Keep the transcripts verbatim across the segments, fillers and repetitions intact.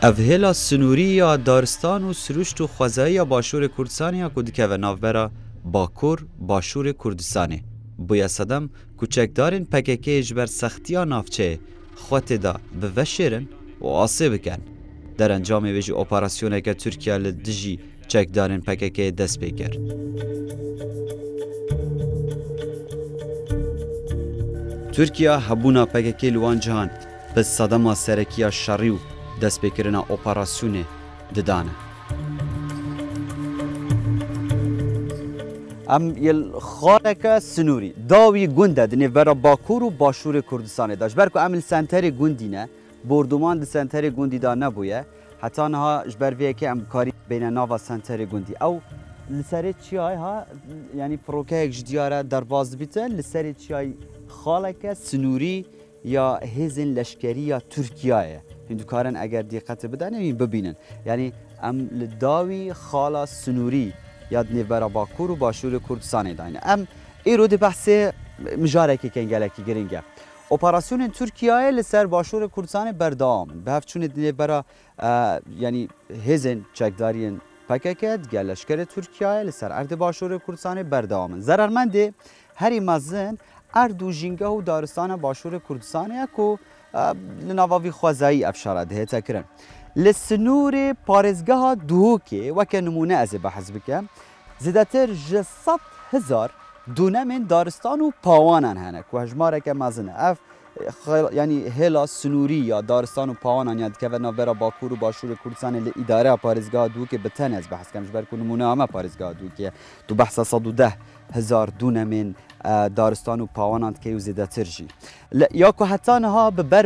Ev hêla sinûrî ya daristan û siruşt û xwezayî ya Başûrê Kurdistanê ya ku dikeve navbera Bakur, Başûrê Kurdistanê, bûye sedem ku çekdarên P K K'yê ji ber sextiya navçeyê xwe tê de biveşêrin û asê bikin. Derencamê wê jî operasyoneke Tirkiye li dijî çekdarên P K K'yê dest pê kir. Tirkiye hebûna P K K li wan cihan bi sedema serekî ya şerî û destpêkirina operasyonê didane. Em yê xaleke sinûrî, dawî gund e di nêvbera Bakur û Başûrê Kurdistanê de. Ji ber ku em li senterê gundî ne, borduman di senterê gundî de nebûye. Heta niha ji ber vê yekê em karî bêne nava senterê gundî. Ew li serê çiyayê ha, yanî firokeyek ji diyar e derbas dibîtin, li serê çiyayê xaleke sinûrî ya hêzên leşkerî ya Tirkiyeyê. Hûn dikarin eger dîqetê bidanê, hûn bibînin. Yanî em li dawî xala sinûrî ya di nêvbera Bakur û Başûrê Kurdistanê de ne. Em îro dê behsê mijarekê ken gelekî giring e. Operasyonên Tirkiyeyê li ser Başûrê Kurdistanê berdewam in. Bi hevçûnê di nêvbera, e, yanî hêzên çekdariyên P K K digel leşkerê Tirkiyeyê li ser erdê Başûrê Kurdistanê berdewam in. Zerarmendê herî mezin erd û jîngeh û daristana Başûrê Kurdistanê ye ku, e, li nava vî xwezayî ev şera dihête kirin. Li sinûrê parêzgeha Duhokê, weke nimûne ez ê behs bikim, zêdetir ji sed hezar dûnemên daristan û pawanan hene ku hejmareke mezin e. Ev, e, xel-, yanî hêla sinûrî ya daristan û pawanan ya dikeve navbera Bakur û Başûrê Kurdistanê li îdareya parêzgeha Duhokê bi tenê ez behs dikim, ji ber ku nimûneya me parêzgeha Duhokê ye. Tu behsa sed û deh hezar dûnemên, e, daristan û pawanan dikey û zêdetir jî. Le, ya ku heta niha bi ber,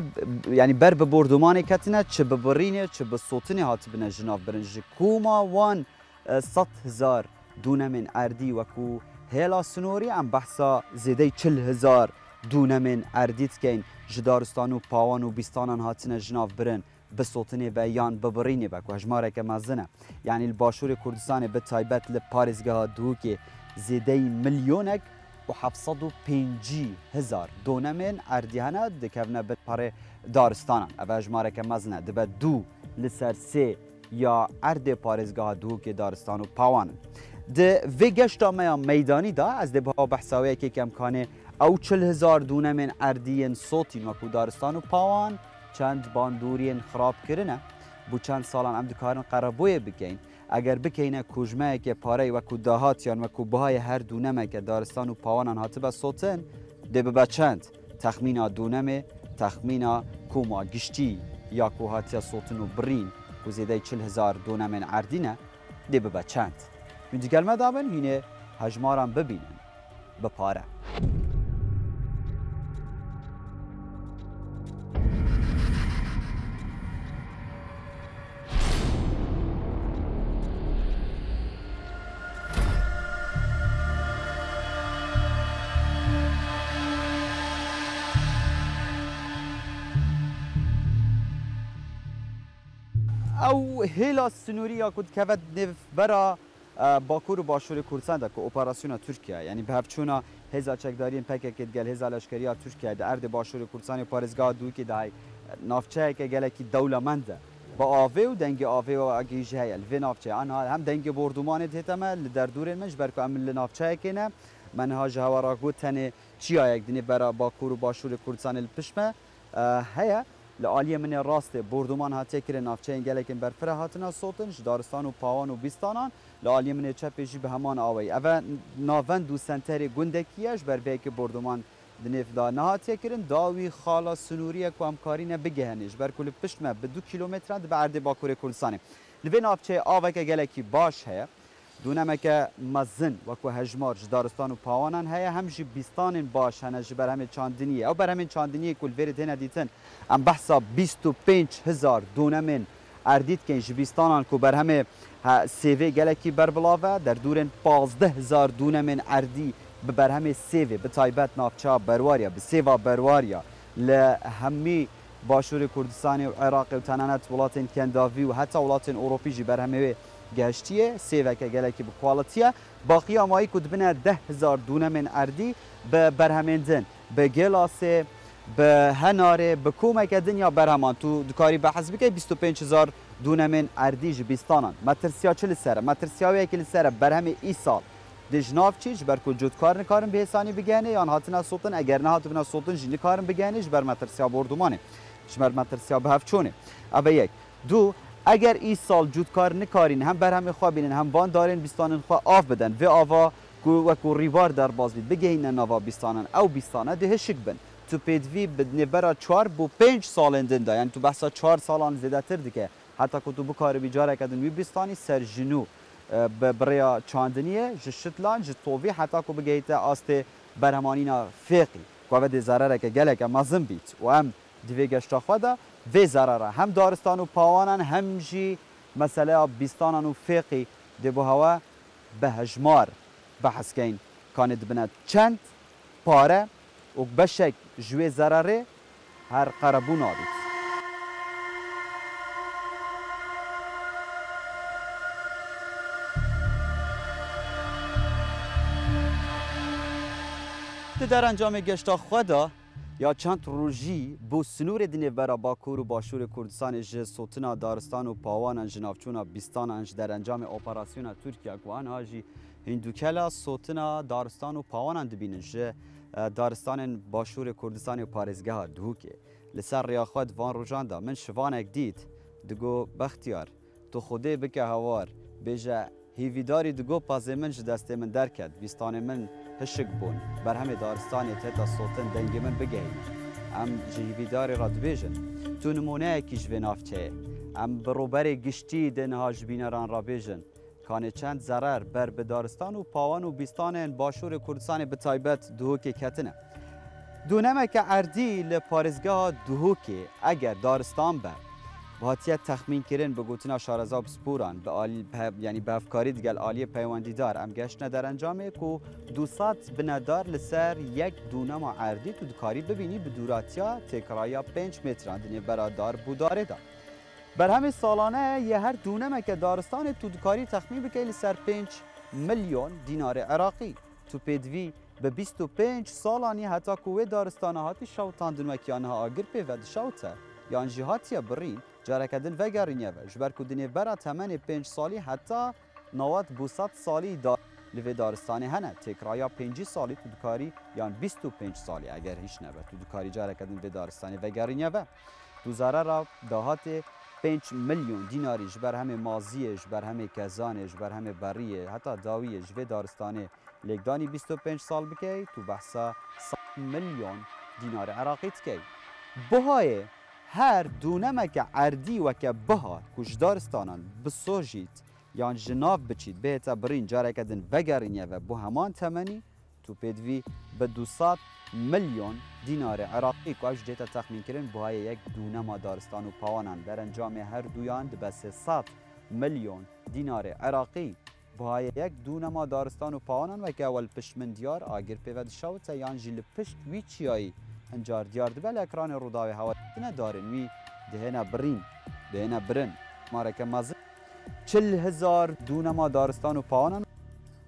yanî ber bi bordumanê ketine, çi bi birînê, çi bi sotinê hatibine ji nav birin. Ji koma wan, e, sed hezar dûnemên erdî wekû hêla sinorî, em behsa zêdeyî çil hezar dûnemên erdî dikeyn, ji daristan û pawan û bîstanan hatine ji nav birin. Bi sotinê ve yan bi birînê ve ku hejmareke mezin e. Yanî li Başûrê Kurdistanê bi taybet li parêzgeha Duhokê zêdeyî milyonek û heft sed û pêncî hezar donemên erdî hene dikevne bin parê daristanan. Ev hejmareke mezin e. Dibe du li ser sê ya erdê parêzgeha Duhokê daristan û pawan in. Di vê geşta me ya meydanî de ez dê biha behsa wê yekê kem kanê ew çil hezar donemên erdî yên sotîn wekû daristan û pawan, çend bandoriyên xirab kirine. Bo çend salan em dikarin qerebûyê bikeyn. Eger bikeyne kojmeyeke parey wekû dahat yan wekû bihayê her donemeke daristan û pawanan hatibe sotin, dê bibe çend? Texmîna donemê, texmîna koma giştî ya ku hatiye sotin û birîn ku zêdeyî çil hezar donemên erdî ne, dê bibe çend? Hûn digel me dabin, hûn ê hejmaran bibînin. Bi pare. Ew hêla sinûrî ya ku dikeve di nêvbera, e, Bakur û Başûrê Kurdistanê de ku operasyona Tirkiye, yanî bi hevçûna hêza çekdariyên P K K digel hêza leşkerî ya Tirkiye di erdê Başûrê Kurdistanê parêzgeha Dûkê de heye, navçeyeke gelekî dewlemend e. Bi avê û dengê avê ve agihî jî heye. Li vê navçeyê aniha hem dengê bordûmanê dihête me li derdorên min, ji ber ku em li navçeyekê ne. Me niha ji hewa re got tenê çiyayek di nêvbera Bakur û Başûrê Kurdistanê li pişt me, e, heye. Li aliyê min ê rastê bordûman hatiye kirin, navçeyên gelekên berfireh hatine sotin, ji daristan û pawan û bîstanan. Li aliyê min ê çepê jî bi heman awayî. Ev e navend û senterê gundekî ye, ji ber vê yekê bordûman di nêv de nehatiye kirin. Dawî xala sinûrî ye ku em karîne bigihenê, ji ber ku li pişt me bi du kîlometran dibe erdê Bakurê Kurdistanê. Li vê navçeyê aveke gelekî baş heye. Dûnemeke mezin wekû hejmar ji daristan û pawanan heye, hem jî bîstanên baş hene ji berhemê çandiniyê. Ew berhemên çandiniyê ku li vêrê têne dîtin, em behsa bîst û pênc hezar dûnemên erdî dikeyn ji bîstanan ku berhemê, he, sêvê gelekî berbilav e, derdûrên pazdeh hezar dûnemên erdî bi berhemê sêvê, bi taybet navçeya Berwariya, bi sêva Berwariya, li hemî Başûrê Kurdistanê û Iraqê û tenanet welatên Kendavî û heta welatên Ewropî jî berhemê wê gehiştiye, sêveke gelekî bi quality ye. Baqiya mayî ku dibine deh hezar dûnemên erdî bi berhemên din, bi Gêlasê, bi Henarê, bi komeke din ya berheman, tu dikarî behs bikey bîst û pênc hezar Dûnemên erdî ji bîstanan. Metirsiya çi li ser e? Metirsiya wê yekê li ser e, berhemê îsal dê ji nav çî, ji ber ku cûtkar nikarin bi hêsanî bigihêne yan hatine sotin, eger nehatibine sotin jî nikarin bigihêne ji ber metirsiya bordumanê, ji ber metirsiya bihevçûnê. Ev e yek. Du, eger îsal cûtkar nikarîn hem berhemê xwe bînin hem van darên bîstanên xwe av bidin, vê ava ku wekû rîbar derbas bît, bigihîne nava bîstanan, ew bîstane dê hişik bin. Tu pêdivî bi nêvbera çar bo pênc salên din de, yanî tu behsa çar salan zêdetir dike, heta ku tu bikaribî careke din wî bîstanî ser ji nû, e, bi, bi rêya çandiniyê, ji şitlan, ji tovî, heta ku bigehîte astê berhemanîna fêqî, ku ev dê zerereke geleke mezin bît û em di vê geşta xwe de vê zerera hem daristan û pawanan hem jî meseleya bîstanan û fêqî dê bo hewe bi hejmar behs keyn, kanê dibine çend pare û beşek ji wê zererê her qerebû nabît. Di derencamê geşta xwe de ya çend rojî bo sinûrê di nêvbera Bakur û Başûrê Kurdistanê ji sotina daristan û pawanan ji navçûna bîstanan ji derencamê operasyona Tirkiye ku anha jî hîndûkela sotina daristan û pawanan dibînin ji, e, daristanên Başûrê Kurdistanê û parêzgeha Duhokê. Li ser rêya xwe di van rojan de min şivanek dît, digo, Bextiyar, tu Xwedê bike hawar, bêje, hîvîdarî, digo, pezê min ji destê min derket, bîstanê min hişik bûn, berhemê daristanê tête sotin, dengê min bigihîne. Em ji hîvîdarî re dibêjin, tu nimûneyekî ji vê navçeyê. Em bi rûberê giştî dê niha ji bîneran re bêjin, kanê çend zerer ber bi daristan û pawan û bîstanên Başûrê Kurdistanê bi taybet Duhokê ketine. Dûnemeke erdî li parêzgeha Duhokê eger daristan be, hatiye texmînkirin bi gotina şareza pisporan, bi al-, bi hev-, yanî bi hevkarî digel aliyê peywendîdar, em gehiştine derencamê ku du sed binedar li ser yek dûnema erdî tu dikarî bibînî bi dûratiya têkirayiya pênc metran di nêvbera dar bû darê de. Berhemê salane yê her dûnemeke daristanê tu dikarî texmîn bikey li ser pênc milyon dînarê Iraqî. Tu pêdivî bi bîst û pênc salanî heta ku wê daristana hatî şewitandin wek ya niha agir pê ve dişewite, yan jî hatiye birîn, careke din vegerîniye ve, ji ber ku di nêvbera temenê pênc salî heta newet bo sed salî da li vê daristanê hene. Têkiraya pêncî salî tu dikarî, yan bîst û pênc salî eger hîç nebe, tu dikarî careke din vê daristanê vegerîniye ve. Tu zerera dahatê pênc milyon dînarî ji ber hemê maziyê, ji ber hemê kezanê, ji ber hemê beriyê, heta dawiyê ji vê daristanê lêkdanî bîst û pênc sal bikey, tu behsa sed milyon dînarê Iraqî dikey. Buhayê her dûnemeke erdî weke buha ku ji daristanan bisojît yan ji nav biçît, bihête birîn, careke din vegerîniye ve bo heman temenî, tu pêdivî bi du sed milyon dînarê Iraqî, ku ev jî dihête texmînkirin, buhayê yek dûnema daristan û pawanan, derencamê her duyan dibe sê sed milyon dînarê Iraqî. Buhayê yek dûnema daristan û pawanan weke ewil pişt min diyar, agir pê ve dişewite yan jî li pişt wî çiyayî hincar diyar dibe, li ekranê Rûdawê hewa tine darên wî dihêne birîn, dihêne birin. Mareke mezin. Çil hezar dûnema daristan û pawanan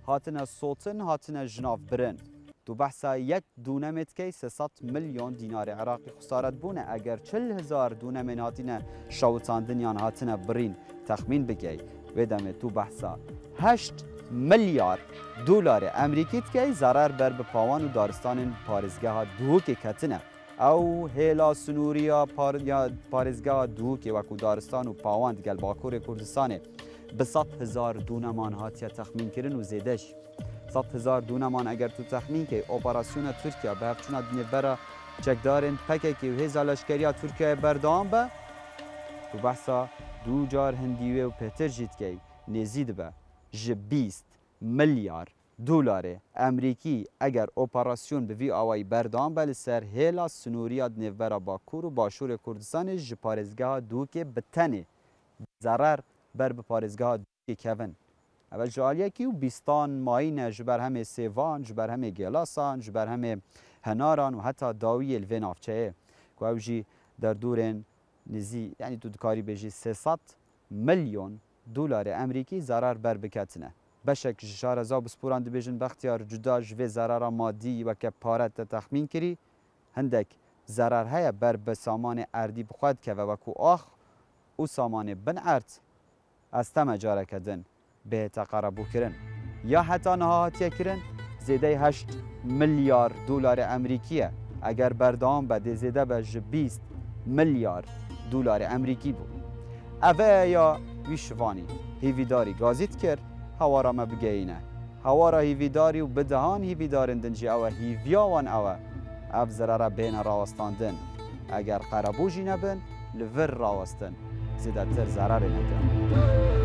hatine sotin, hatine ji nav birin. Tu behsa yek dûnemê dikey, sê sed milyon dînarê Iraqî xesaret bûne. Eger çil hezar dûnemên hatine şewitandin yan hatine birîn texmîn bikey, wê demê tu behsa heşt milyar dolarê Emerîkî dikey, zerar ber bi pawan û daristanên parêzgeha Duhokê ketine. Ew hêla sinûrî ya par-, ya parêzgeha Duhokê wekû daristan û pawan digel Bakurê Kurdistanê bi sed hezar dûneman hatiye texmînkirin û zêde jî. Sed hezar dûneman eger tu texmîn key, operasyona Tirkiye bi hevçûna di nêvbera çekdarên P K K û hêza leşkeriya Tirkiyeyê berdewam be, tu behsa du car hindî wê û pêtir jî dikey, nêzî dibe ji bîst milyar dolarê Emerîkî. Eger operasyon bi vî awayî berdewam be, li ser hêla sinûriya di nêvbera Bakur û Başûrê Kurdistanê ji parêzgeha Duhokê bi tenê zerar ber bi parêzgeha Duhokê kevin. Ev ji aliyekî û bîstan mayîne ji ber hemê sêvan, ji ber hemê gêlasan, ji ber hemê henaran û heta dawiyê li vê navçeyê ku ew jî derdorên nizî, yanî tu dikarî bêjî sê sed milyon dolarê Emerîkî zerar ber biketine. Beşek ji şareza û pisporan dibêjin, Bextiyar, cuda ji vê zerara madî weke pare te texmîn kirî, hindek zerar heye ber bi samanê erdî bi xwe dikeve wekû ax, û samanê bin erd, ez teme careke din bihête qerebûkirin. Ya heta niha hatiye kirin, zêdeyî heşt milyar dolarê Emerîkî ye. Eger berdewam be, dê zêde be ji bîst milyar dolarê Emerîkî bû. Ev e ya wî şivanî. Hîvîdarî gazî dikir, hawara me bigeyîne. Hawara hîvîdarî û bi dehan hîvîdarên din jî ew e, hîviya wan ew e, ev zerere bêne rawestandin. Eger qerebû jî nebin, li vir rawestin zêdetir zererê neke.